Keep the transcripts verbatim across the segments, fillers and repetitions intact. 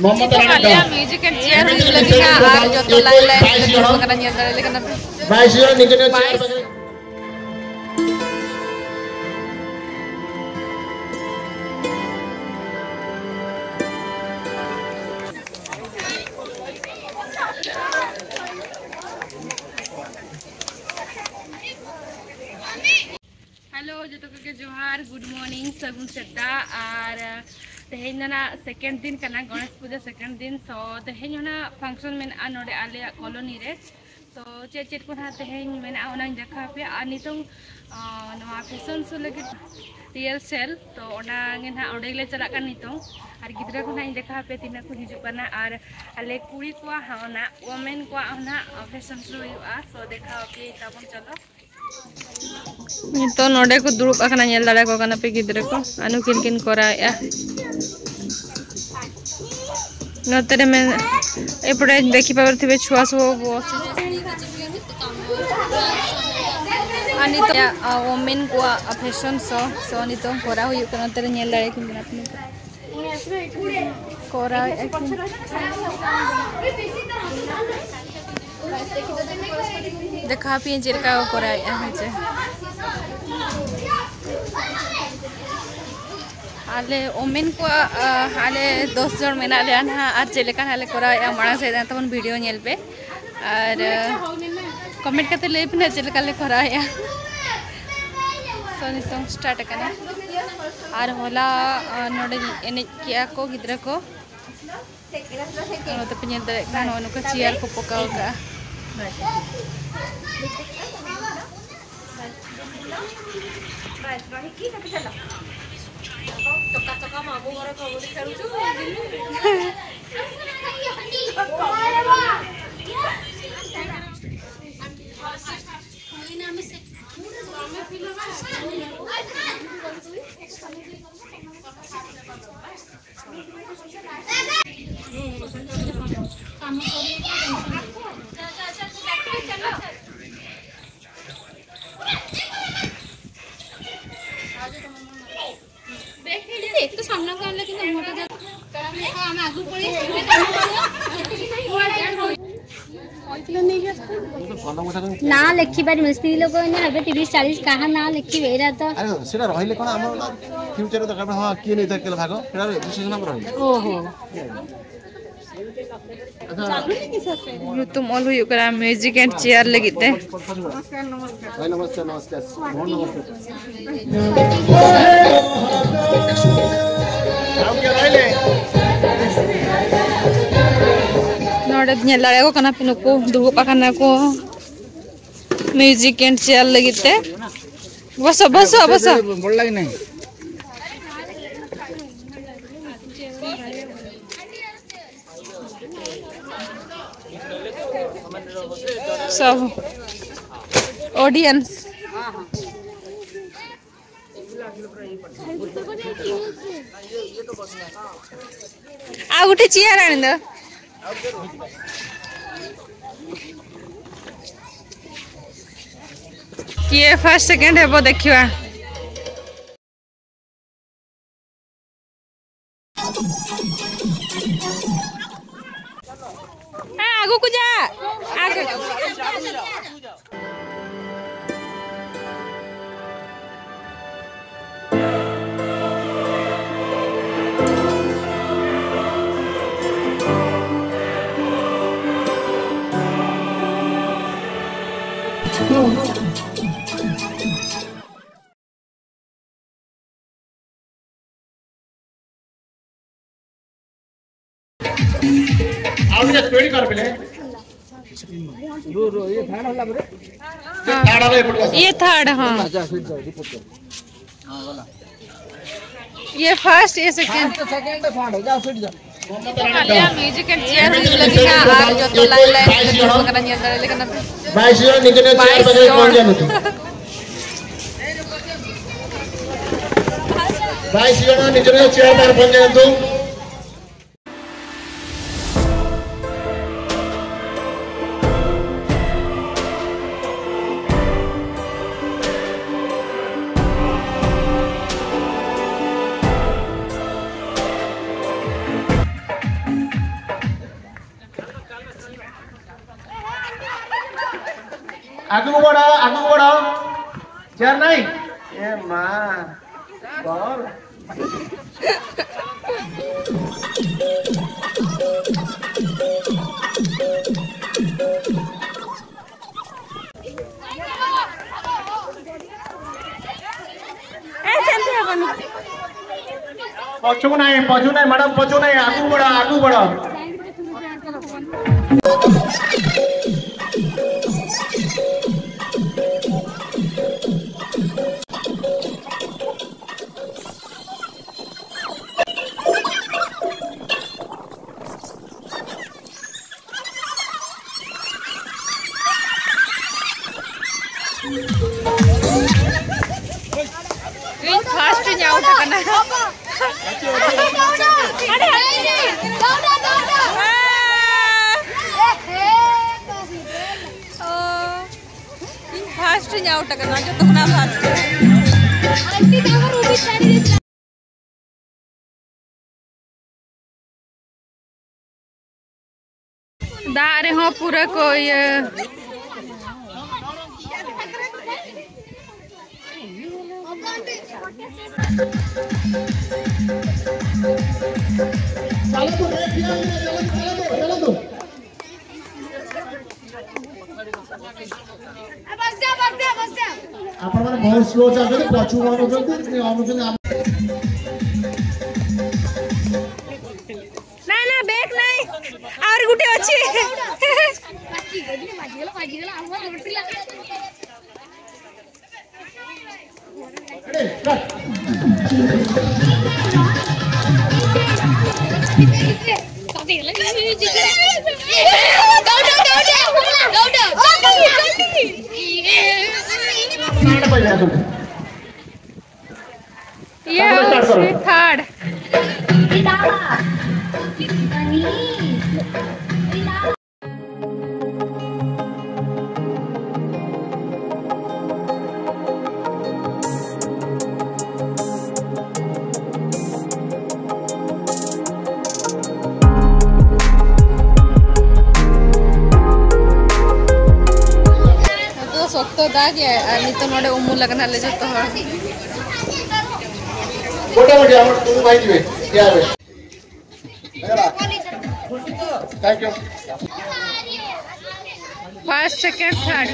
ᱱᱤᱛᱚᱜ ᱟᱞᱮᱭᱟᱜ music and chair ᱦᱩᱭᱩᱜ ᱞᱟᱹᱜᱤᱫ ᱦᱟᱸᱜ, ᱟᱨ ᱡᱚᱛᱚ line line ᱨᱮ ᱫᱩᱲᱩᱵ ᱟᱠᱟᱱᱟ, ᱧᱮᱞ ᱫᱟᱲᱮᱭᱟᱞᱮ ᱠᱟᱱᱟ ᱯᱮ᱾ ᱵᱟᱭᱤᱥ ᱡᱚᱱ ᱱᱤᱡᱮ ᱱᱤᱡᱮ chair ᱵᱟᱭᱤᱥ᱾ Hello, ᱡᱚᱛᱚ ᱠᱚᱜᱮ ᱡᱚᱦᱟᱨ, good morning, ᱥᱟᱹᱜᱩᱱ ᱥᱮᱛᱟᱜ᱾ ᱟᱨ ᱛᱮᱦᱮᱧ ᱫᱚ ᱱᱟᱜ second ᱫᱤᱱ ᱠᱟᱱᱟ, ᱜᱚᱬᱮᱥ ᱯᱩᱡᱟᱹ second ᱫᱤᱱ᱾ So ᱛᱮᱦᱮᱧ ᱚᱱᱟ function ᱢᱮᱱᱟᱜᱼᱟ ᱱᱚᱰᱮ ᱟᱞᱮᱭᱟᱜ colony ᱨᱮ᱾ ᱛᱚ ᱪᱮᱫ ᱪᱮᱫ ᱠᱚ ᱱᱟᱜ ᱛᱮᱦᱮᱧ ᱢᱮᱱᱟᱜᱼᱟ ᱚᱱᱟᱧ ᱫᱮᱠᱷᱟᱣ ᱟᱯᱮᱭᱟ᱾ ᱟᱨ ᱱᱤᱛᱚᱝ, ᱟᱸ, ᱱᱚᱣᱟ fashion show ᱞᱟᱹᱜᱤᱫ rehearsal, ᱛᱚ ᱚᱱᱟ ᱜᱮ ᱱᱟᱜ ᱚᱸᱰᱮ ᱜᱮᱞᱮ ᱪᱟᱞᱟᱜ ᱠᱟᱱᱟ ᱱᱤᱛᱚᱝ᱾ ᱟᱨ ᱜᱤᱫᱽᱨᱟᱹ ᱠᱚ ᱱᱟᱜ ᱤᱧ ᱫᱮᱠᱷᱟᱣ ᱟᱯᱮᱭᱟ ᱛᱤᱱᱟᱹᱜ ᱠᱚ ᱦᱤᱡᱩᱜ ᱠᱟᱱᱟ᱾ ᱟᱨ ᱟᱞᱮ ᱠᱩᱲᱤ ᱠᱚᱣᱟᱜ ᱦᱚᱸ ᱚᱱᱟ women ᱠᱚᱣᱟᱜ ᱦᱚᱸ ᱱᱟᱜ fashion show ᱦᱩᱭᱩᱜᱼᱟ᱾ So ᱫᱮᱠᱷᱟᱣ ᱟᱯᱮᱭᱟᱹᱧ, ᱛᱟᱵᱚᱱ ᱪᱚᱞᱚ᱾ ᱱᱤᱛᱚᱜ ᱱᱚᱰᱮ ᱠᱚ ᱫᱩᱲᱩᱵ ᱟᱠᱟᱱᱟ, ᱧᱮᱞ ᱫᱟᱲᱮᱭᱟᱠᱚ ᱠᱟᱱᱟ ᱯᱮ ᱜᱤᱫᱽᱨᱟᱹ ᱠᱚ, ᱟᱨ ᱱᱩᱠᱤᱱ ᱠᱤᱱ ᱠᱚᱨᱟᱣᱮᱫᱼᱟ᱾ ᱱᱚᱛᱮ ᱨᱮ ᱢᱮᱱ, ᱮᱯᱚᱨᱮ ᱫᱮᱠᱷᱤ ᱯᱟᱨᱩᱛᱷᱤᱵᱮ ᱪᱷᱩᱣᱟ ᱥᱚᱵ ᱵᱚᱥ᱾ ᱟᱨ ᱱᱤᱛᱚᱜ, ᱟ, women ᱠᱚᱣᱟᱜ fashion show, so ᱱᱤᱛᱚᱜ ᱠᱚᱨᱟᱣ ᱦᱩᱭᱩᱜ ᱠᱟᱱᱟ, ᱱᱚᱛᱮ ᱨᱮ ᱧᱮᱞ ᱫᱟᱲᱮᱭᱟᱠᱤᱱ ᱠᱟᱱᱟ ᱯᱮ ᱱᱤᱛᱚᱜ᱾ ᱠᱚᱨᱟᱣᱮᱫᱼᱟ ᱠᱤᱱ᱾ ᱫᱮᱠᱷᱟᱣ ᱟᱯᱮᱭᱟᱹᱧ ᱪᱮᱫ ᱞᱮᱠᱟ ᱠᱚ ᱠᱚᱨᱟᱣᱮᱫᱼᱟ ᱦᱮᱸ ᱪᱮ᱾ ᱟᱞᱮ women ᱠᱚᱣᱟᱜ, ᱟ, ᱟᱞᱮ ᱫᱚᱥ ᱡᱚᱱ ᱢᱮᱱᱟᱜ ᱞᱮᱭᱟ ᱱᱟᱦᱟᱜ, ᱟᱨ ᱪᱮᱫ ᱞᱮᱠᱟ ᱱᱟᱦᱟᱜ ᱞᱮ ᱠᱚᱨᱟᱣᱮᱫᱼᱟ, ᱢᱟᱲᱟᱝ ᱥᱮᱫ ᱛᱟᱵᱚᱱ video ᱧᱮᱞ ᱯᱮ᱾ ᱟᱨ, ᱟ, comment ᱠᱟᱛᱮ ᱞᱟᱹᱭ ᱯᱮ ᱱᱟᱦᱟᱜ ᱪᱮᱫ ᱞᱮᱠᱟ ᱞᱮ ᱠᱚᱨᱟᱣᱮᱫᱼᱟ᱾ So ᱱᱤᱛᱚᱝ start ᱟᱠᱟᱱᱟ᱾ ᱟᱨ ᱦᱚᱞᱟ, ᱟ, ᱱᱚᱰᱮ ᱮᱱᱮᱡ ᱠᱮᱜᱼᱟ ᱠᱚ ᱜᱤᱫᱽᱨᱟᱹ ᱠᱚ᱾ ᱱᱚᱛᱮ ᱯᱮ ᱧᱮᱞ ᱫᱟᱲᱮᱭᱟᱜ ᱠᱟᱱᱟ, ᱱᱚᱜᱼᱚ ᱱᱚᱝᱠᱟ chair ᱠᱚ ᱯᱚᱠᱟᱣ ᱠᱟᱜᱼᱟ᱾ একটু সামনে গেলে কিন্তু মোটা যাবে। ନା ଲେଖିପାରିବେ, ସ୍ତ୍ରୀ ଲୋକମାନେ ଏବେ ତିରିଶ ଚାଳିଶ କାହା ନା ଲେଖିବେ, ଏଇଟା ତ। ଆରେ, ସେଟା ରହିଲେ କଣ, ଆମର ଫ୍ୟୁଚରରେ ଦରକାର, ହଁ, କିଏ ନେଇଥାଏ କେତେ ଭାଗ, ସେଟା ରେଜିଷ୍ଟ୍ରେସନ ଆମର ରହିବ। ଓହୋ। ᱧᱩᱛᱩᱢ ᱚᱞ ᱦᱩᱭᱩᱜ ᱠᱟᱱᱟ ᱢᱤᱣᱡᱤᱠ ᱮᱱᱰ ᱪᱮᱭᱟᱨ ᱞᱟᱹᱜᱤᱫ ᱛᱮ᱾ ᱱᱚᱢᱚᱥᱠᱟᱨ, ᱱᱚᱢᱚᱥᱠᱟᱨ᱾ ᱱᱚᱰᱮ ᱧᱮᱞ ᱫᱟᱲᱮᱭᱟᱠᱚ ᱠᱟᱱᱟ ᱯᱮ, ᱱᱩᱠᱩ ᱫᱩᱲᱩᱵ ᱟᱠᱟᱱᱟ ᱠᱚ ᱢᱤᱣᱡᱤᱠ ᱮᱱᱰ ᱪᱮᱭᱟᱨ ᱞᱟᱹᱜᱤᱫ ᱛᱮ᱾ ᱵᱚᱥᱚ, ᱵᱚᱥᱚ, ᱵᱚᱥᱚ᱾ ସବୁ ଅଡିଏନ୍ସ। ଆଉ ଗୋଟେ ଚେୟାର ଆଣିଦ। କିଏ ଫାଷ୍ଟ ସେକେଣ୍ଡ ହେବ ଦେଖିବା। ଆ, ଆଗକୁ ଯା। ଆଗ- ଆଉ ଟିକେ ସ୍ପିଡ୍ କରିବେ। ଥାର୍ଡ ହବ ଏପଟକୁ ଆସ। ଇଏ ଥାର୍ଡ, ହଁ। ଇଏ ଫାର୍ଷ୍ଟ, ଇଏ ସେକେଣ୍ଡ। ସେକେଣ୍ଡ ଥାର୍ଡ, ଯାଅ ସେଠି ଯାଅ। କାଲିଆ ମ୍ୟୁଜିକ ଆଣ୍ଡ ଚେୟାର ହଉଥିଲା କି ନା, ଆର ଯତ ଲାଇନ ଲାଇନ ବାଇଶ ଜଣ ନିଜ ନିଜ ଚେୟାର ପାଖରେ ପହଞ୍ଚି ଯାଆନ୍ତୁ। ବାଇଶ ଜଣ ନିଜ ନିଜ ଚେୟାର ପାଖରେ ପହଞ୍ଚି ଯାଆନ୍ତୁ। ଆଗକୁ ବଢ, ଆଗକୁ ବଢ। ଚେୟାର ନାହିଁ। ଏ ମା, ବଲ। ଏ, ସେମିତି ହବନି। ପଛକୁ ନାହିଁ, ପଛକୁ ନାହିଁ, ମ୍ୟାଡାମ, ପଛକୁ ନାହିଁ, ଆଗକୁ ବଢ, ଆଗକୁ ବଢ। ᱤᱧ ᱯᱷᱟᱥᱴ ᱤᱧ ᱟᱣᱩᱴ ᱟᱠᱟᱱᱟ᱾ ᱚ, ᱤᱧ ᱯᱷᱟᱥᱴ ᱤᱧ ᱟᱣᱩᱴ ᱟᱠᱟᱱᱟ, ᱡᱚᱛᱚ ᱠᱷᱚᱱᱟᱜ ᱯᱷᱟᱥᱴ᱾ ᱫᱟᱜ ᱨᱮᱦᱚᱸ ᱯᱩᱨᱟᱹ ᱠᱚ ᱤᱭᱟᱹ᱾ ଆପଣମାନେ ବହୁତ ସ୍ଲୋ ଚାଲୁଛନ୍ତି, ପଛକୁ ଅନଉଛନ୍ତି, ଅନଉଛନ୍ତି। ଆମ- ନା, ନା, ବ୍ରେକ୍ ନାହିଁ, ଆହୁରି ଗୋଟେ ଅଛି। ଇଏ ହେଉଛି ଥାର୍ଡ। ᱛᱚ ᱫᱟᱜ ᱜᱮ, ᱟᱨ ᱱᱤᱛᱚᱜ ᱱᱚᱰᱮ ᱩᱢᱩᱞ ᱟᱠᱟᱱᱟ ᱞᱮ ᱡᱚᱛᱚ ᱦᱚᱲ᱾ ᱢᱚᱴᱟᱢᱩᱴᱤ ᱟᱢᱟᱜ ᱴᱩᱰᱩ ᱵᱷᱟᱭ ᱡᱤᱵᱮ, ᱡᱤᱵᱮ᱾ Thank you. First, second, third.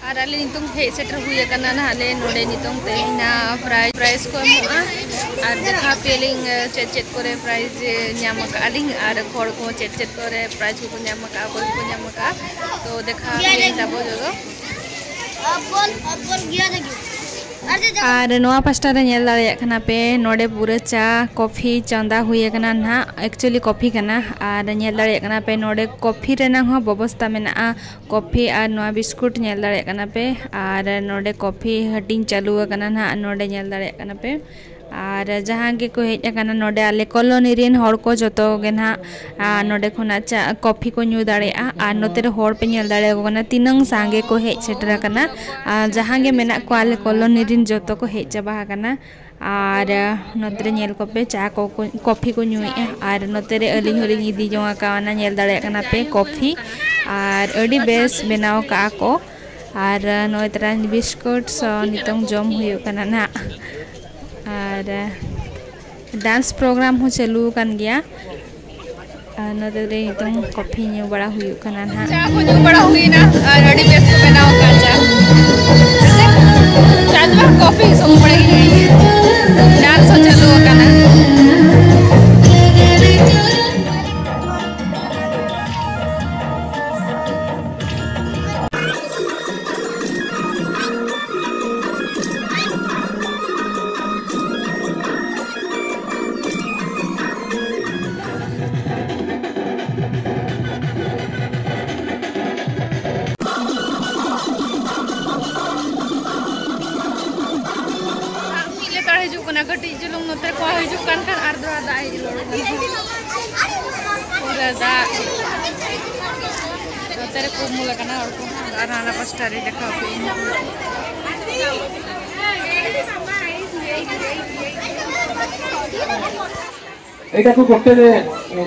ᱟᱨ ᱟᱞᱮ ᱱᱤᱛᱚᱝ ᱦᱮᱡ ᱥᱮᱴᱮᱨ ᱦᱩᱭ ᱟᱠᱟᱱᱟ ᱱᱟᱦᱟᱜ ᱞᱮ ᱱᱚᱰᱮ ᱱᱤᱛᱚᱝ ᱛᱮᱦᱮᱧ ᱱᱟᱦᱟᱜ ᱯᱨᱟᱭᱤᱡᱽ, ᱯᱨᱟᱭᱤᱡᱽ ᱠᱚ ᱮᱢᱚᱜᱼᱟ᱾ ᱟᱨ ᱫᱮᱠᱷᱟᱣ ᱯᱮᱭᱟᱞᱤᱧ, ᱮ, ᱪᱮᱫ ᱪᱮᱫ ᱠᱚᱨᱮ ᱯᱨᱟᱭᱤᱡᱽ, ᱮ, ᱧᱟᱢ ᱟᱠᱟᱫᱼᱟ ᱞᱤᱧ ᱟᱨ ᱦᱚᱲ ᱠᱚᱦᱚᱸ ᱪᱮᱫ ᱪᱮᱫ ᱠᱚᱨᱮ ᱯᱨᱟᱭᱤᱡᱽ ᱠᱚᱠᱚ ᱧᱟᱢ ᱟᱠᱟᱫᱼᱟ, ᱚᱠᱚᱭ ᱠᱚᱠᱚ ᱧᱟᱢ ᱟᱠᱟᱫᱼᱟ᱾ ᱛᱚ ᱫᱮᱠᱷᱟᱣ ᱯᱮᱭᱟᱞᱤᱧ ᱛᱟᱵᱚ ᱡᱚᱛᱚ᱾ ᱟᱨ ᱱᱚᱣᱟ ᱯᱟᱥᱴᱟ ᱨᱮ ᱧᱮᱞ ᱫᱟᱲᱮᱭᱟᱜ ᱠᱟᱱᱟ ᱯᱮ, ᱱᱚᱰᱮ ᱯᱩᱨᱟᱹ ᱪᱟ, ᱠᱚᱯᱷᱤ ᱪᱚᱸᱫᱟ ᱦᱩᱭ ᱟᱠᱟᱱᱟ ᱱᱟᱦᱟᱜ᱾ Actually ᱠᱚᱯᱷᱤ ᱠᱟᱱᱟ᱾ ᱟᱨ ᱧᱮᱞ ᱫᱟᱲᱮᱭᱟᱜ ᱠᱟᱱᱟ ᱯᱮ, ᱱᱚᱰᱮ ᱠᱚᱯᱷᱤ ᱨᱮᱱᱟᱜ ᱦᱚᱸ ᱵᱮᱵᱚᱥᱛᱟ ᱢᱮᱱᱟᱜᱼᱟ᱾ ᱠᱚᱯᱷᱤ ᱟᱨ ᱱᱚᱣᱟ ᱵᱤᱥᱠᱩᱴ ᱧᱮᱞ ᱫᱟᱲᱮᱭᱟᱜ ᱠᱟᱱᱟ ᱯᱮ᱾ ᱟᱨ ᱱᱚᱰᱮ ᱠᱚᱯᱷᱤ ᱦᱟᱹᱴᱤᱧ ᱪᱟᱹᱞᱩ ᱟᱠᱟᱱᱟ ᱱᱟᱦᱟᱜ, ᱱᱚᱰᱮ ᱧᱮᱞ ᱫᱟᱲᱮᱭᱟᱜ ᱠᱟᱱᱟ ᱯᱮ᱾ ᱟᱨ ᱡᱟᱦᱟᱸ ᱜᱮᱠᱚ ᱦᱮᱡ ᱟᱠᱟᱱᱟ ᱱᱚᱰᱮ, ᱟᱞᱮ ᱠᱚᱞᱚᱱᱤ ᱨᱮᱱ ᱦᱚᱲ ᱠᱚ ᱡᱚᱛᱚ ᱜᱮ ᱱᱟᱦᱟᱜ, ᱟᱨ ᱱᱚᱰᱮ ᱠᱷᱚᱱᱟᱜ ᱪᱟ, ᱠᱚᱯᱷᱤ ᱠᱚ ᱧᱩ ᱫᱟᱲᱮᱭᱟᱜᱼᱟ᱾ ᱟᱨ ᱱᱚᱛᱮ ᱨᱮ ᱦᱚᱲ ᱯᱮ ᱧᱮᱞ ᱫᱟᱲᱮᱭᱟᱠᱚ ᱠᱟᱱᱟ, ᱛᱤᱱᱟᱹᱝ ᱥᱟᱸᱜᱮ ᱠᱚ ᱦᱮᱡ ᱥᱮᱴᱮᱨ ᱟᱠᱟᱱᱟ᱾ ᱟᱨ ᱡᱟᱦᱟᱸ ᱜᱮ ᱢᱮᱱᱟᱜ ᱠᱚᱣᱟ ᱟᱞᱮ ᱠᱚᱞᱚᱱᱤ ᱨᱮᱱ, ᱡᱚᱛᱚ ᱠᱚ ᱦᱮᱡ ᱪᱟᱵᱟ ᱟᱠᱟᱱᱟ᱾ ᱟᱨ ᱱᱚᱛᱮ ᱨᱮ ᱧᱮᱞ ᱠᱚᱯᱮ, ᱪᱟ ᱠᱚ, ᱠᱚᱯᱷᱤ ᱠᱚ ᱧᱩᱭᱮᱫᱼᱟ᱾ ᱟᱨ ᱱᱚᱛᱮ ᱨᱮ ᱟᱹᱞᱤᱧ ᱦᱚᱸᱞᱤᱧ ᱤᱫᱤ ᱡᱚᱝ ᱟᱠᱟᱣᱱᱟ, ᱧᱮᱞ ᱫᱟᱲᱮᱭᱟᱜ ᱠᱟᱱᱟ ᱯᱮ ᱠᱚᱯᱷᱤ, ᱟᱨ ᱟᱹᱰᱤ ᱵᱮᱥ ᱵᱮᱱᱟᱣ ᱠᱟᱜᱼᱟ ᱠᱚ᱾ ᱟᱨ ᱱᱚᱜᱼᱚᱭ ᱛᱟᱨᱟ ᱵᱤᱥᱠᱩᱴ ᱥᱚ ᱱᱤᱛᱚᱝ ᱡᱚᱢ ᱦᱩᱭᱩᱜ ᱠᱟᱱᱟ ᱱᱟᱦᱟᱜ᱾ ᱟᱨ ᱰᱟᱱᱥ ᱯᱨᱳᱜᱨᱟᱢ ᱦᱚᱸ ᱪᱟᱹᱞᱩ ᱟᱠᱟᱱ ᱜᱮᱭᱟ᱾ ᱟᱨ ᱱᱚᱛᱮ ᱨᱮ ᱱᱤᱛᱚᱝ ᱠᱚᱯᱷᱤ ᱧᱩ ᱵᱟᱲᱟ ᱦᱩᱭᱩᱜ ᱠᱟᱱᱟ ᱱᱟᱦᱟᱜ᱾ ᱪᱟ ᱠᱚ ᱧᱩ ᱵᱟᱲᱟ ᱦᱩᱭᱱᱟ ᱟᱨ ᱟᱹᱰᱤ ᱵᱮᱥ ᱠᱚ ᱵᱮᱱᱟᱣ ᱟᱠᱟᱫ ᱪᱟ᱾ ᱪᱟ ᱫᱚ ᱵᱟᱝ, ᱠᱚᱯᱷᱤ ᱥᱚᱝ ᱵᱟᱲᱟ ᱦᱩᱭᱱᱟ᱾ ᱰᱟᱱᱥ ᱦᱚᱸ ᱪᱟᱹᱞᱩ ᱟᱠᱟᱱᱟ᱾ ᱢᱤᱫ ᱞᱮᱛᱟᱲ ᱦᱤᱡᱩᱜ ᱠᱟᱱᱟ, ᱠᱟᱹᱴᱤᱡ ᱪᱩᱞᱩᱝ ᱱᱚᱛᱮ ᱠᱚ ᱦᱤᱡᱩᱜ ᱠᱟᱱ ᱠᱷᱟᱱ ᱟᱨ ᱫᱚᱦᱲᱟ ᱫᱟᱜ ᱦᱮᱡ ᱞᱚᱲᱚᱜ ᱠᱟᱱᱟ᱾ ᱯᱩᱨᱟᱹ ᱫᱟᱜ᱾ ᱱᱚᱛᱮ ᱨᱮ ᱠᱚ ᱩᱢᱩᱞ ᱟᱠᱟᱱᱟ ᱦᱚᱲ ᱠᱚ, ᱟᱨ ᱦᱟᱱᱟ ᱯᱟᱥᱴᱟ ᱨᱮ ᱫᱮᱠᱷᱟᱣ ᱯᱮ᱾ ଏଇଟାକୁ ଗୋଟେ,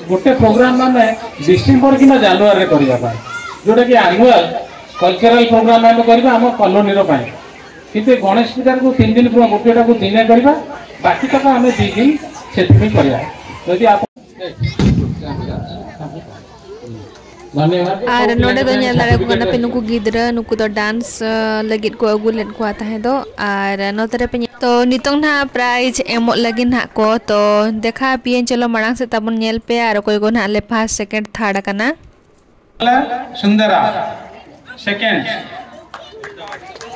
ଗୋଟେ ପ୍ରୋଗ୍ରାମ ଆମେ ଡିସେମ୍ବର କିମ୍ବା ଜାନୁଆରୀରେ କରିବା ପାଇଁ, ଯୋଉଟା କି ଆନୁଆଲ କଲଚରାଲ ପ୍ରୋଗ୍ରାମ ଆମେ କରିବା ଆମ କଲୋନୀର ପାଇଁ। କିନ୍ତୁ ଏ ଗଣେଶ ପୂଜାକୁ ତିନି ଦିନ ପୁରା, ଗୋଟେଟାକୁ ଦିନେ କରିବା, ବାକି ତକ ଆମେ ଦି ଦିନ ସେଥିପାଇଁ କରିବା। ଯଦି ଆପଣ ᱟᱨ ᱱᱚᱰᱮ ᱫᱚ ᱧᱮᱞ ᱫᱟᱲᱮᱭᱟᱠᱚ ᱠᱟᱱᱟ ᱯᱮ, ᱱᱩᱠᱩ ᱜᱤᱫᱽᱨᱟᱹ, ᱱᱩᱠᱩ ᱫᱚ ᱰᱟᱱᱥ, ᱟ, ᱞᱟᱹᱜᱤᱫ ᱠᱚ ᱟᱹᱜᱩ ᱞᱮᱫ ᱠᱚᱣᱟ ᱛᱟᱦᱮᱸ ᱫᱚ᱾ ᱟᱨ ᱱᱚᱛᱮ ᱨᱮ ᱯᱮ ᱧᱮᱞ, ᱛᱚ ᱱᱤᱛᱚᱝ ᱱᱟᱦᱟᱜ ᱯᱨᱟᱭᱤᱡᱽ ᱮᱢᱚᱜ ᱞᱟᱹᱜᱤᱫ ᱱᱟᱦᱟᱜ ᱠᱚ, ᱛᱚ ᱫᱮᱠᱷᱟ ᱯᱮᱭᱟᱹᱧ, ᱪᱚᱞᱚ ᱢᱟᱲᱟᱝ ᱥᱮᱫ ᱛᱟᱵᱚᱱ ᱧᱮᱞ ᱯᱮ ᱟᱨ ᱚᱠᱚᱭ ᱠᱚ ᱱᱟᱦᱟᱜ ᱞᱮ ᱯᱷᱟᱥᱴ, ᱥᱮᱠᱮᱱᱰ, ᱛᱷᱟᱨᱰ ᱟᱠᱟᱱᱟ᱾ ᱥᱩᱱᱫᱚᱨᱟ, ᱥᱮᱠᱮᱱᱰ᱾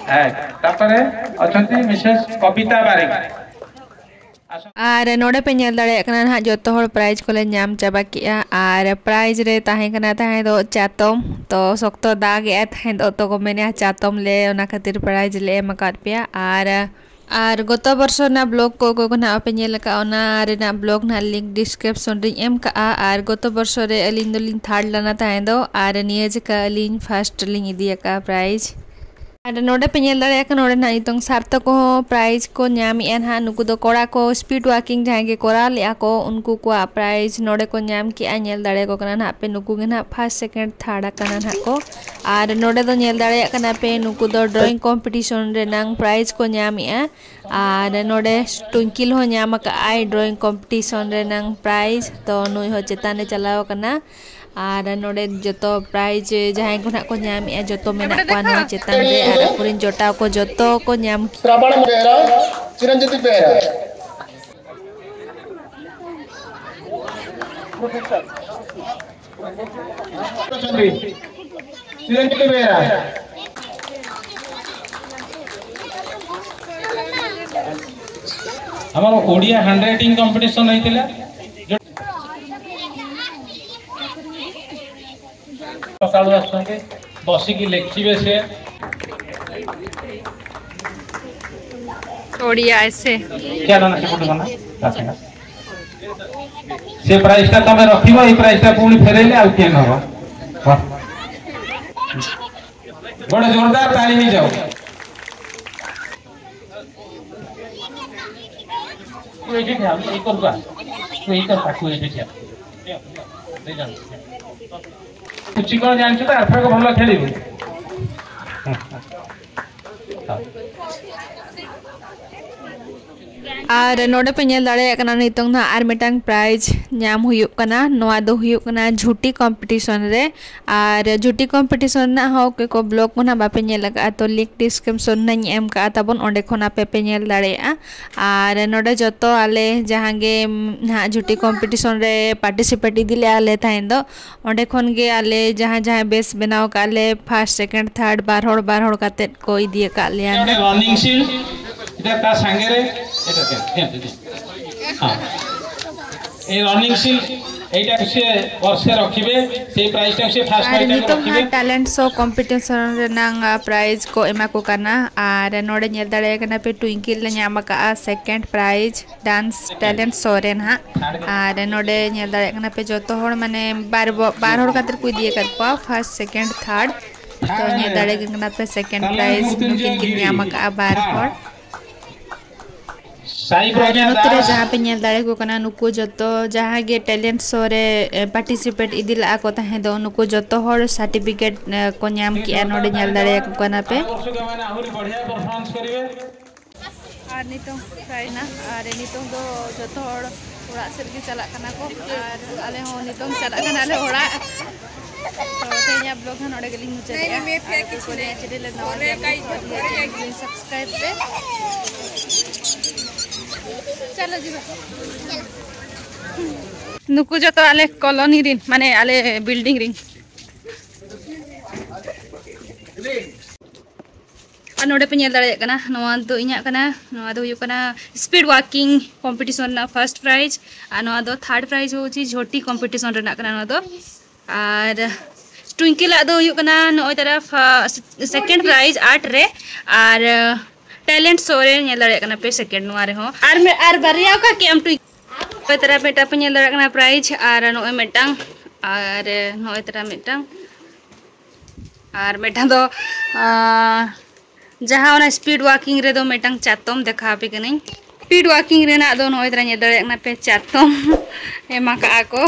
ᱦᱮᱸ, ᱛᱟᱨᱯᱚᱨᱮ ᱚᱪᱷᱚᱱᱛᱤ ᱢᱤᱥᱮᱥ ᱠᱚᱵᱤᱛᱟ ᱵᱟᱨᱤᱠ᱾ ᱟᱨ ᱱᱚᱰᱮ ᱯᱮ ᱧᱮᱞ ᱫᱟᱲᱮᱭᱟᱜ ᱠᱟᱱᱟ ᱱᱟᱦᱟᱜ, ᱡᱚᱛᱚ ᱦᱚᱲ ᱯᱨᱟᱭᱤᱡᱽ ᱠᱚᱞᱮ ᱧᱟᱢ ᱪᱟᱵᱟ ᱠᱮᱜᱼᱟ᱾ ᱟᱨ ᱯᱨᱟᱭᱤᱡᱽ ᱨᱮ ᱛᱟᱦᱮᱸ ᱠᱟᱱᱟ ᱛᱟᱦᱮᱸ ᱫᱚ ᱪᱟᱛᱚᱢ᱾ ᱛᱚ ᱥᱚᱠᱛᱚ ᱫᱟᱜ ᱮᱜᱼᱟᱭ ᱛᱟᱦᱮᱸ ᱫᱚ, ᱛᱚ ᱠᱚ ᱢᱮᱱᱮᱜᱼᱟ ᱪᱟᱛᱚᱢ ᱞᱮ, ᱚᱱᱟ ᱠᱷᱟᱹᱛᱤᱨ ᱯᱨᱟᱭᱤᱡᱽ ᱞᱮ ᱮᱢ ᱟᱠᱟᱫ ᱯᱮᱭᱟ᱾ ᱟᱨ ᱟᱨ ᱜᱚᱛᱚ ᱵᱚᱨᱥᱚ ᱨᱮᱱᱟᱜ ᱵᱞᱚᱜ ᱠᱚ ᱚᱠᱚᱭ ᱠᱚ ᱱᱟᱦᱟᱜ ᱯᱮ ᱧᱮᱞ ᱟᱠᱟᱫᱼᱟ, ᱚᱱᱟ ᱨᱮᱱᱟᱜ ᱵᱞᱚᱜ ᱱᱟᱦᱟᱜ ᱞᱤᱝᱠ ᱰᱤᱥᱠᱨᱤᱯᱥᱚᱱ ᱨᱤᱧ ᱮᱢ ᱠᱟᱜᱼᱟ᱾ ᱟᱨ ᱜᱚᱛᱚ ᱵᱚᱨᱥᱚ ᱨᱮ ᱟᱹᱞᱤᱧ ᱫᱚᱞᱤᱧ ᱛᱷᱟᱨᱰ ᱞᱮᱱᱟ ᱛᱟᱦᱮᱸ ᱫᱚ, ᱟᱨ ᱱᱤᱭᱟᱹ ᱡᱚᱠᱷᱟ ᱟᱹᱞᱤᱧ ᱯᱷᱟᱥᱴ ᱞᱤᱧ ᱤᱫᱤ ᱟᱠᱟᱫᱼᱟ ᱯᱨᱟᱭᱤᱡᱽ᱾ ᱟᱨ ᱱᱚᱰᱮ ᱯᱮ ᱧᱮᱞ ᱫᱟᱲᱮᱭᱟᱜ ᱠᱟᱱᱟ, ᱱᱚᱰᱮ ᱱᱟᱦᱟᱜ ᱱᱤᱛᱚᱝ ᱥᱟᱨ ᱛᱟᱠᱚ ᱦᱚᱸ ᱯᱨᱟᱭᱤᱡᱽ ᱠᱚ ᱧᱟᱢᱮᱜᱼᱟ ᱱᱟᱦᱟᱜ᱾ ᱱᱩᱠᱩ ᱫᱚ ᱠᱚᱲᱟ ᱠᱚ ᱥᱯᱤᱰ ᱣᱟᱠᱤᱝ ᱡᱟᱦᱟᱸᱭ ᱜᱮ ᱠᱚᱨᱟᱣ ᱞᱮᱜᱼᱟ ᱠᱚ, ᱩᱱᱠᱩ ᱠᱚᱣᱟᱜ ᱯᱨᱟᱭᱤᱡᱽ ᱱᱚᱰᱮ ᱠᱚ ᱧᱟᱢ ᱠᱮᱜᱼᱟ᱾ ᱧᱮᱞ ᱫᱟᱲᱮᱭᱟᱠᱚ ᱠᱟᱱᱟ ᱱᱟᱦᱟᱜ ᱯᱮ, ᱱᱩᱠᱩ ᱜᱮ ᱱᱟᱦᱟᱜ ᱯᱷᱟᱥᱴ, ᱥᱮᱠᱮᱱᱰ, ᱛᱷᱟᱨᱰ ᱟᱠᱟᱱᱟ ᱱᱟᱦᱟᱜ ᱠᱚ᱾ ᱟᱨ ᱱᱚᱰᱮ ᱫᱚ ᱧᱮᱞ ᱫᱟᱲᱮᱭᱟᱜ ᱠᱟᱱᱟ ᱯᱮ, ᱱᱩᱠᱩ ᱫᱚ ᱰᱨᱚᱭᱤᱝ ᱠᱚᱢᱯᱤᱴᱤᱥᱚᱱ ᱨᱮᱱᱟᱝ ᱯᱨᱟᱭᱤᱡᱽ ᱠᱚ ᱧᱟᱢᱮᱜᱼᱟ᱾ ᱟᱨ ᱱᱚᱰᱮ ᱴᱩᱝᱠᱤᱞ ᱦᱚᱸ ᱧᱟᱢ ᱟᱠᱟᱫ ᱟᱭ ᱰᱨᱚᱭᱤᱝ ᱠᱚᱢᱯᱤᱴᱤᱥᱚᱱ ᱨᱮᱱᱟᱝ ᱯᱨᱟᱭᱤᱡᱽ, ᱛᱚ ᱱᱩᱭ ᱦᱚᱸ ᱪᱮᱛᱟᱱ ᱨᱮ ᱪᱟᱞᱟᱣ ᱟᱠᱟᱱᱟ᱾ ᱟᱨ ᱱᱚᱰᱮ ᱡᱚᱛᱚ ᱯᱨᱟᱭᱤᱡᱽ ᱡᱟᱦᱟᱸᱭ ᱠᱚ ᱱᱟᱦᱟᱜ ᱠᱚ ᱧᱟᱢᱮᱜᱼᱟ, ᱡᱚᱛᱚ ᱢᱮᱱᱟᱜ ᱠᱚᱣᱟ ᱱᱚᱣᱟ ᱪᱮᱛᱟᱱ ᱨᱮ᱾ ᱟᱨ ᱟᱠᱚᱨᱮᱱ ᱡᱚᱴᱟᱣ ᱠᱚ ᱡᱚᱛᱚ ᱠᱚ ᱧᱟᱢ ᱠᱮᱜᱼᱟ᱾ ᱥᱨᱟᱵᱚᱱ ᱵᱮᱦᱨᱟ, ᱪᱤᱨᱚᱱᱡᱤᱛ ᱵᱮᱦᱨᱟ, ᱪᱤᱨᱚᱱᱡᱤᱛ ᱵᱮᱦᱨᱟ। ଆମର ଓଡ଼ିଆ ହ୍ୟାଣ୍ଡରାଇଟିଂ କମ୍ପିଟିସନ୍ ହେଇଥିଲା। ସକାଳୁ ଆସୁଛନ୍ତି, ବସିକି ଲେଖିବେ ସେ। ଓଡ଼ିଆ ଏସେ। ଚାଲ ନା, ସେପଟୁ ଗଲା। ଆଚ୍ଛା। ସେ ପ୍ରାଇସ୍ଟା ତମେ ରଖିବ, ଏଇ ପ୍ରାଇସ୍ଟା ପୁଣି ଫେରେଇଲେ ଆଉ କିଏ ନବ? ବାଃ। ଗୋଟେ ଜୋରଦାର ତାଳି ହେଇଯାଉ। ତୁ ଏଇଠି ଠିଆ, ଏଇ କରକୁ ଆ। ତୁ ଏଇ କର, ତାକୁ ଏଇଠି ଠିଆ। ତୁ ଚିକଣ ଜାଣିଛୁ ତ, ଆରଥରକ ଭଲ ଖେଳିବୁ। ᱟᱨ ᱱᱚᱰᱮ ᱯᱮ ᱧᱮᱞ ᱫᱟᱲᱮᱭᱟᱜ ᱠᱟᱱᱟ, ᱱᱤᱛᱚᱝ ᱱᱟᱦᱟᱜ ᱟᱨ ᱢᱤᱫᱴᱟᱝ ᱯᱨᱟᱭᱤᱡᱽ ᱧᱟᱢ ᱦᱩᱭᱩᱜ ᱠᱟᱱᱟ᱾ ᱱᱚᱣᱟ ᱫᱚ ᱦᱩᱭᱩᱜ ᱠᱟᱱᱟ ᱡᱷᱩᱴᱤ ᱠᱚᱢᱯᱤᱴᱤᱥᱚᱱ ᱨᱮ᱾ ᱟᱨ ᱡᱷᱩᱴᱤ ᱠᱚᱢᱯᱤᱴᱤᱥᱚᱱ ᱨᱮᱱᱟᱜ ᱦᱚᱸ ᱚᱠᱚᱭ ᱠᱚ ᱵᱞᱚᱜ ᱠᱚ ᱱᱟᱦᱟᱜ ᱵᱟᱯᱮ ᱧᱮᱞ ᱟᱠᱟᱫᱼᱟ, ᱛᱚ ᱞᱤᱝᱠ ᱰᱤᱥᱠᱨᱤᱯᱥᱚᱱ ᱨᱮᱧ ᱮᱢ ᱠᱟᱜᱼᱟ ᱛᱟᱵᱚᱱ, ᱚᱸᱰᱮ ᱠᱷᱚᱱ ᱟᱯᱮ ᱯᱮ ᱧᱮᱞ ᱫᱟᱲᱮᱭᱟᱜᱼᱟ᱾ ᱟᱨ ᱱᱚᱰᱮ ᱡᱚᱛᱚ ᱟᱞᱮ ᱡᱟᱦᱟᱸ ᱜᱮ ᱱᱟᱦᱟᱜ ᱡᱷᱩᱴᱤ ᱠᱚᱢᱯᱤᱴᱤᱥᱚᱱ ᱨᱮ ᱯᱟᱨᱴᱤᱥᱤᱯᱮᱴ ᱤᱫᱤ ᱞᱮᱜᱼᱟ ᱞᱮ ᱛᱟᱦᱮᱸ ᱫᱚ, ᱚᱸᱰᱮ ᱠᱷᱚᱱ ᱜᱮ ᱟᱞᱮ ᱡᱟᱦᱟᱸ ᱡᱟᱦᱟᱸᱭ ᱵᱮᱥ ᱵᱮᱱᱟᱣ ᱠᱟᱜ ᱞᱮ, ᱯᱷᱟᱥᱴ, ᱥᱮᱠᱮᱱᱰ, ᱛᱷᱟᱨᱰ, ᱵᱟᱨ ᱦᱚᱲ ᱵᱟᱨ ᱦᱚᱲ ᱠᱟᱛᱮᱫ ᱠᱚ ᱤᱫᱤ ᱟᱠᱟᱫ ᱞᱮᱭᱟ᱾ ᱨᱚᱱᱤᱝ ᱥᱤᱞᱰ, ᱮᱴᱟ ᱛᱟ ᱥᱟᱝᱜᱮ ᱨᱮ, ᱮᱴᱟ ᱛᱮ, ᱦᱮᱸ, ᱦᱮᱸ, ᱦᱮᱸ᱾ ᱦᱮᱸ᱾ ᱮ ᱨᱚᱱᱤᱝ ᱥᱤᱞᱰ, ଏଇଟାକୁ ସେ ବର୍ଷେ ରଖିବେ, ସେଇ ପ୍ରାଇଜଟାକୁ ସେ ଫାଷ୍ଟ ᱟᱨ ᱱᱤᱛᱚᱝ ᱦᱟᱸᱜ ᱴᱮᱞᱮᱱᱴ ᱥᱳ ᱠᱚᱢᱯᱤᱴᱤᱥᱚᱱ ᱨᱮᱱᱟᱝ ᱯᱨᱟᱭᱤᱡᱽ ᱠᱚ ᱮᱢᱟ ᱠᱚ ᱠᱟᱱᱟ᱾ ᱟᱨ ᱱᱚᱰᱮ ᱧᱮᱞ ᱫᱟᱲᱮᱭᱟᱜ ᱠᱟᱱᱟ ᱯᱮ, ᱴᱩᱭᱤᱝᱠᱤᱞ ᱞᱮ ᱧᱟᱢ ᱟᱠᱟᱫᱼᱟ ᱥᱮᱠᱮᱱᱰ ᱯᱨᱟᱭᱤᱡᱽ ᱰᱟᱱᱥ ᱴᱮᱞᱮᱱᱴ ᱥᱳ ᱨᱮ ᱱᱟᱦᱟᱜ᱾ ᱟᱨ ᱱᱚᱰᱮ ᱧᱮᱞ ᱫᱟᱲᱮᱭᱟᱜ ᱠᱟᱱᱟ ᱯᱮ, ᱡᱚᱛᱚ ᱦᱚᱲ ᱢᱟᱱᱮ ᱵᱟᱨ ᱵᱚ- ᱵᱟᱨ ᱦᱚᱲ ᱠᱟᱛᱮ ᱠᱚ ᱤᱫᱤ ᱟᱠᱟᱫ ᱠᱚᱣᱟ, ᱯᱷᱟᱨᱥᱴ, ᱥᱮᱠᱮᱱᱰ, ᱛᱷᱟᱨᱰ᱾ ᱛᱚ ᱧᱮᱞ ᱫᱟᱲᱮᱭᱟᱜ ᱠᱟᱱᱟ ᱯᱮ, ᱥᱮᱠᱮᱱᱰ ᱯᱨᱟᱭᱤᱡᱽ ᱱᱩᱠᱤᱱ ᱠᱤᱱ ᱧᱟᱢ ᱟᱠᱟᱫᱼᱟ ᱵᱟᱨ ᱦᱚᱲ᱾ ᱟᱨ ᱱᱚᱛᱮ ᱨᱮ ᱡᱟᱦᱟᱸ ᱯᱮ ᱧᱮᱞ ᱫᱟᱲᱮ ᱠᱚ ᱠᱟᱱᱟ, ᱱᱩᱠᱩ ᱡᱚᱛᱚ ᱡᱟᱦᱟᱸ ᱜᱮ ᱴᱮᱞᱮᱱᱴ ᱥᱳ ᱨᱮ ᱯᱟᱨᱴᱤᱥᱤᱯᱮᱴ ᱤᱫᱤ ᱞᱟᱜᱼᱟ ᱠᱚ ᱛᱟᱦᱮᱸ ᱫᱚ, ᱱᱩᱠᱩ ᱡᱚᱛᱚ ᱦᱚᱲ ᱥᱟᱨᱴᱤᱯᱷᱤᱠᱮᱴ ᱠᱚ ᱧᱟᱢ ᱠᱮᱜᱼᱟ᱾ ᱱᱚᱰᱮ ᱧᱮᱞ ᱫᱟᱲᱮᱭᱟᱠᱚ ᱠᱟᱱᱟ ᱯᱮ᱾ ᱟᱨ ᱱᱤᱛᱚᱝ ᱯᱨᱟᱭ ᱱᱟ, ᱟᱨ ᱱᱤᱛᱚᱝ ᱫᱚ ᱡᱚᱛᱚ ᱦᱚᱲ ᱚᱲᱟᱜ ᱥᱮᱫ ᱜᱮ ᱪᱟᱞᱟᱜ ᱠᱟᱱᱟ ᱠᱚ, ᱟᱨ ᱟᱞᱮ ᱦᱚᱸ ᱱᱤᱛᱚᱝ ᱪᱟᱞᱟᱜ ᱠᱟᱱᱟᱞᱮ ᱚᱲᱟᱜ᱾ ᱛᱚ ᱛᱮᱦᱮᱧᱟᱜ ᱵᱞᱚᱜ ᱦᱚᱸ ᱱᱚᱰᱮ ᱜᱮᱞᱤᱧ ᱢᱩᱪᱟᱹᱫᱮᱜᱼᱟ᱾ ᱟᱨ ᱚᱠᱚᱭ ᱠᱚ ᱱᱤᱭᱟᱹ ᱪᱮᱱᱮᱞ ᱨᱮ ᱱᱟᱣᱟ ᱜᱮᱭᱟ, ᱯᱞᱤᱡ ᱥᱟᱵᱥᱠᱨᱟᱭᱤᱵ ᱯᱮ᱾ ᱪᱚᱞᱚ ᱡᱤᱵᱟ᱾ ᱱᱩᱠᱩ ᱡᱚᱛᱚ ᱟᱞᱮ ᱠᱚᱞᱚᱱᱤ ᱨᱤᱱ, ᱢᱟᱱᱮ ᱟᱞᱮ ᱵᱤᱞᱰᱤᱝ ᱨᱤᱱ᱾ ᱟᱨ ᱱᱚᱰᱮ ᱯᱮ ᱧᱮᱞ ᱫᱟᱲᱮᱭᱟᱜ ᱠᱟᱱᱟ, ᱱᱚᱣᱟ ᱫᱚ ᱤᱧᱟᱹᱜ ᱠᱟᱱᱟ, ᱱᱚᱣᱟ ᱫᱚ ᱦᱩᱭᱩᱜ ᱠᱟᱱᱟ ᱥᱯᱤᱰ ᱣᱟᱠᱤᱝ ᱠᱚᱢᱯᱤᱴᱤᱥᱚᱱ ᱨᱮᱱᱟᱜ ᱯᱷᱟᱨᱥᱴ ᱯᱨᱟᱭᱤᱡᱽ᱾ ᱟᱨ ᱱᱚᱣᱟ ᱫᱚ ᱛᱷᱟᱨᱰ ᱯᱨᱟᱭᱤᱡᱽ ᱦᱚᱸ ᱦᱚᱪᱪᱷᱮ ᱡᱷᱚᱴᱤ ᱠᱚᱢᱯᱤᱴᱤᱥᱚᱱ ᱨᱮᱱᱟᱜ ᱠᱟᱱᱟ ᱱᱚᱣᱟ ᱫᱚ᱾ ᱟᱨ ᱴᱩᱭᱤᱝᱠᱤᱞᱟᱜ ᱫᱚ ᱦᱩᱭᱩᱜ ᱠᱟᱱᱟ ᱱᱚᱜᱼᱚᱭ ᱛᱟᱨᱟ ᱥᱮᱠᱮᱱᱰ ᱯᱨᱟᱭᱤᱡᱽ ᱟᱨᱴ ᱨᱮ, ᱟᱨ ᱴᱮᱞᱮᱱᱴ ᱥᱳ ᱨᱮ ᱧᱮᱞ ᱫᱟᱲᱮᱭᱟᱜ ᱠᱟᱱᱟ ᱯᱮ ᱥᱮᱠᱮᱱᱰ ᱱᱚᱣᱟ ᱨᱮᱦᱚᱸ᱾ ᱟᱨ ᱢᱤ- ᱟᱨ ᱵᱟᱨᱭᱟ ᱚᱠᱟ ᱠᱮᱜ ᱟᱢ ᱴᱩᱭᱤᱝᱠᱤᱞ? ᱱᱚᱜᱼᱚᱭ ᱛᱟᱨᱟ ᱢᱤᱫᱴᱟᱝ ᱯᱮ ᱧᱮᱞ ᱫᱟᱲᱮᱭᱟᱜ ᱠᱟᱱᱟ ᱯᱨᱟᱭᱤᱡᱽ, ᱟᱨ ᱱᱚᱜᱼᱚᱭ ᱢᱤᱫᱴᱟᱝ, ᱟᱨ ᱱᱚᱜᱼᱚᱭ ᱛᱟᱨᱟ ᱢᱤᱫᱴᱟᱝ, ᱟᱨ ᱢᱤᱫᱴᱟᱝ ᱫᱚ ᱟᱸ, ᱡᱟᱦᱟᱸ ᱚᱱᱟ ᱥᱯᱤᱰ ᱣᱟᱠᱤᱝ ᱨᱮᱫᱚ ᱢᱤᱫᱴᱟᱝ ᱪᱟᱛᱚᱢ ᱫᱮᱠᱷᱟᱣ ᱟᱯᱮ ᱠᱟᱹᱱᱟᱹᱧ᱾ ᱥᱯᱤᱰ ᱣᱟᱠᱤᱝ ᱨᱮᱱᱟᱜ ᱫᱚ ᱱᱚᱜᱼᱚᱭ ᱛᱟᱨᱟ ᱧᱮᱞ ᱫᱟᱲᱮᱭᱟᱜ ᱠᱟᱱᱟ ᱯᱮ, ᱪᱟᱛᱚᱢ ᱮᱢ ᱟᱠᱟᱜᱼᱟ ᱠᱚ᱾